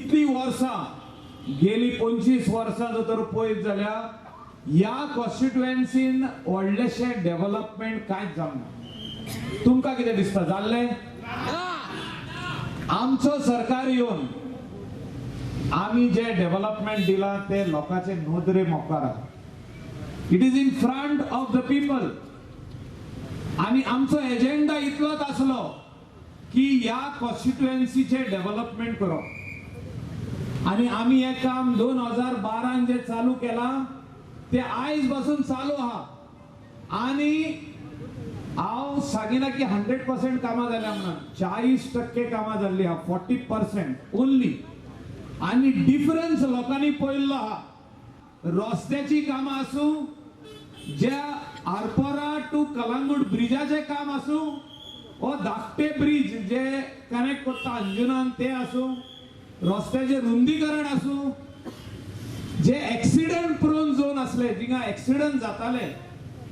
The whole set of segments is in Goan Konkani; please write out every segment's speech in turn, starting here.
इतली वर्सां गेली 25 वर्सां जर तर पळयत जाल्यार ह्या कॉन्स्टिट्युएन्सीन व्हडलेशें डेव्हलपमेंट कांयच जावंक ना. तुमकां कितें दिसता जाल्लें? आमचो सरकार येवन आमी जे डेव्हलपमेंट दिलां ते लोकांचे नदरे मुखार आसा. It is in front of the people. आनी आमचो एजेंडा इतलोच आसलो की ह्या कॉन्स्टिट्युएन्सीचें डेव्हलपमेंट करप. आनी आमी हें काम 2012 जे चालू केलां ते आयज पासून चालू आहा. आनी हांव सांगिना की 100% कामां जाल्या म्हणून, 40% कामां जाल्ली आहा, 40% ओन्ली. आनी डिफरन्स लोकांनी पळयल्लो आहा. रस्त्याची कामां आसूं, ज्या आरपोरा टू कलांगूट ब्रिजाचें काम आसूं, वो धाकटे ब्रीज जे कनेक्ट करता अंजुनान ते आसूं, रस्त्याचें रुंदीकरण आसूं, जे एक्सिडंट प्रोन झोन आसले जिंगा एक्सिडंट जाताले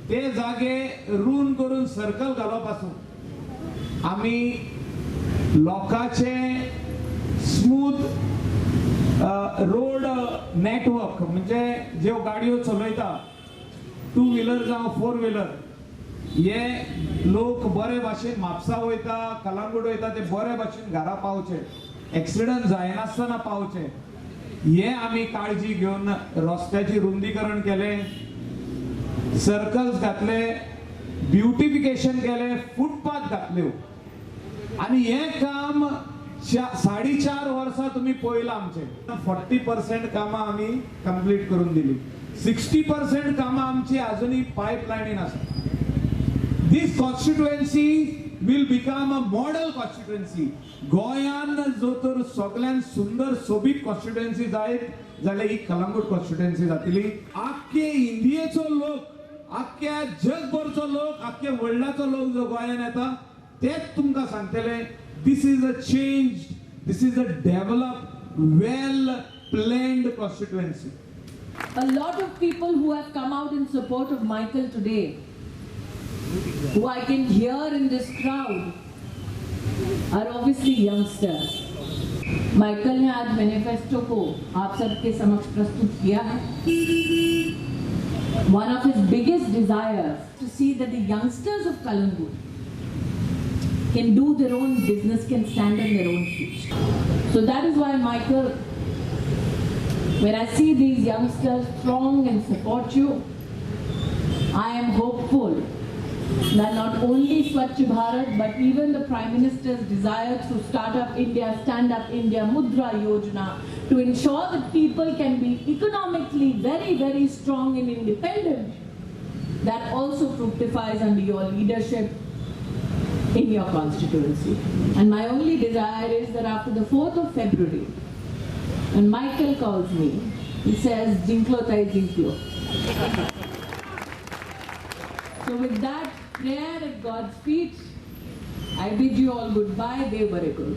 ते जागे रून करून सर्कल घालप आसूं, आमी लोकांचे स्मूथ रोड नेटवर्क म्हणजे ज्यो गाडयो चलयता टू व्हिलर जावं फोर व्हिलर, हे लोक बरे भाशेन म्हापसा वयता, कलांगूट वयता, ते बरे भाशेन घरा पावचे, एक्सिडंट जायनासतना पावचे, हे आमी काळजी घेवन रस्त्याची रुंदीकरण केलें, सर्कल्स घातले, ब्युटिफिकेशन केलें, फुटपाथ घातल्यो. आनी हें काम 4.5 वर्सां तुमी पळयलां. आमचें 40% कामां आमी कंप्लीट करून दिली, 60% कामां आमची अजुनूय पायप लायनीन आसा. This constituency will become a model constituency. गोंयान जो तर सगळ्यात सुंदर सोबीत कॉन्स्टिट्युएन्सी जायत जाल्यार ही कलंगूट कॉन्स्टिट्युएन्सी जातली. आख्खे इंडियेचो लोक, आख्ख्या जगभरचो लोक, आख्खे वर्ल्डाचो लोक जो गोंयान येता तेच तुमकां सांगतले, this is a change, this is a develop, well planned constituency. A lot of people who have come out in support of Michael today, who I can hear in this crowd, are obviously youngsters. Michael ने आज मैनिफेस्टो को आप सबके समक्ष प्रस्तुत किया है. One of his biggest desires to see that the youngsters of Calangute can do their own business, can stand on their own feet. So that is why, Michael, when I see these youngsters throng and support you, I am hopeful that not only Swachh Bharat, but even the Prime Minister's desire through Startup India, Stand Up India, Mudra Yojana, to ensure that people can be economically very, very strong and independent, that also fructifies under your leadership in your constituency. And my only desire is that after the 4th of February, when Michael calls me, he says, "Jinklo tai jinklo." So with that prayer at God's feet, I bid you all goodbye. Dev bare karu.